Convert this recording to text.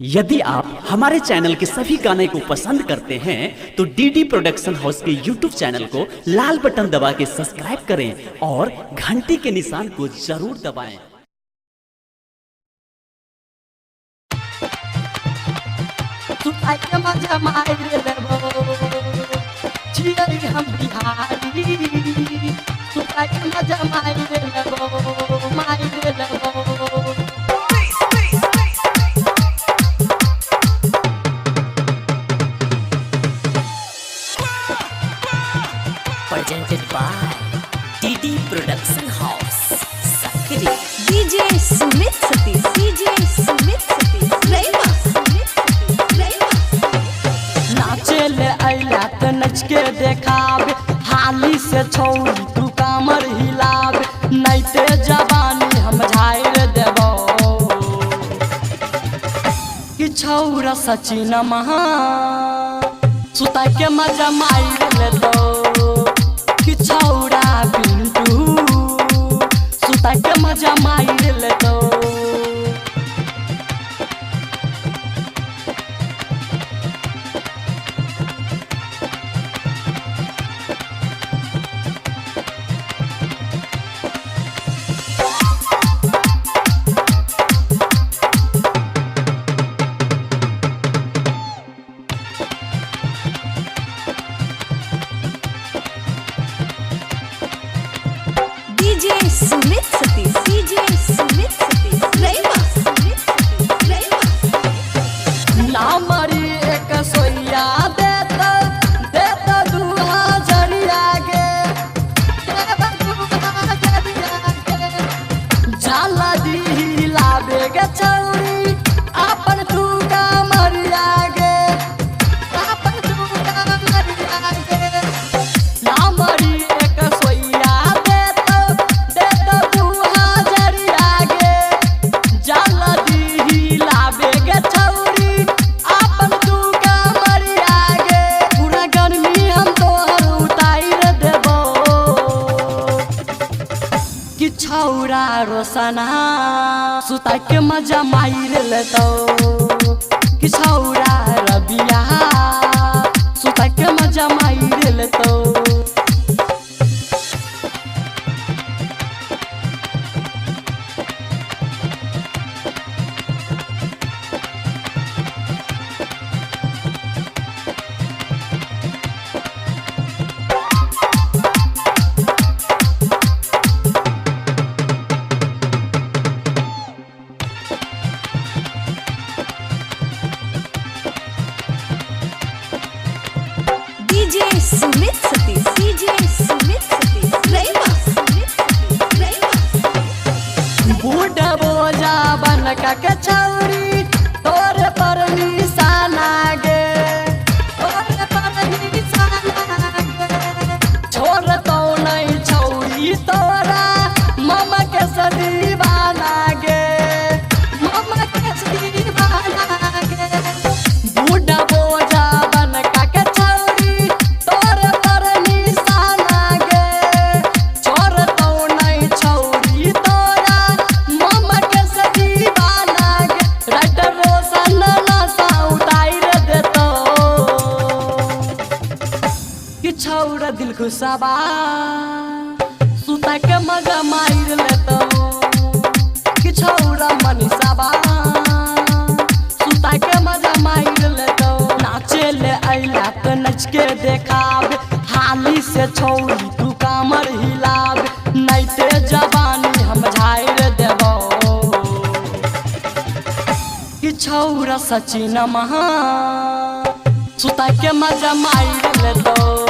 यदि आप हमारे चैनल के सभी गाने को पसंद करते हैं तो डीडी प्रोडक्शन हाउस के यूट्यूब चैनल को लाल बटन दबा के सब्सक्राइब करें और घंटी के निशान को जरूर दबाएं। सुताई मजा मार लेबो छियै हम बिहारी। सुताई मजा मार लेबो मार लेबो। Presented by DD Production House, Sakri. DJ Sumit Satish, DJ Sumit Satish, Rema Sumit Satish, Rema. नाचे ले अइला त नच के देखाबे, हाली से छौरी तू कामर हिलाबे, नहीं ते जवानी हम झाड़ देबो कि छौरा सचिन महा सुता के मजा मार लेतो कि छौरा पिंटू सुता के मजा मार लेतो। DJ Sumit Satish, DJ Sumit Satish, Rema Sumit Satish, Rema. ना मरी एक सोइया देत देत 2000 गे, देत 2000 गे। जाला दी लाबे गे छौरी अपन तू का मरिया गे, अपन तू का मरिया गे। ना मरी एक सोइया देत देत 2000 गे, जाला दी लाबे गे छौरी अपन तू का मरिया गे। पूरा गर्मी हम तोहर उतार देबो कि छौरा रोसना सुता के मजा मार लेतो कि छौरा रबिया सुता के मजा मार लेतो। DJ Sumit Satish, DJ Sumit Satish, Rema Sumit Satish, Rema. बूढ़ बोझा बन के छौरी तोरे पर निशाना गे, तोरे पर निशाना गे। छोड़ तो नहीं छौरी तोरा ममा के सदीवाना गे, ममा के सदीवाना गे। बूढ़ बोझा बन के छौरी तोरे पर निशाना गे, छोड़ तो नहीं छौरी तोरा ममा के सदीवाना गे। राइटर रोशन नशा उतार देतो कि छौरा दिल खुशाबा सुता के मजा मार लेतो कि छौरा मनीषाबा सुता के मजा मार लेतो। नाचे ले अइला त नच के देखाबे, हाली से छौरी तू कामर हिलाबे, नहीं ते जवानी हम झाड़ देबो कि छौरा सचिन महा सुता के मजा मार लेतो।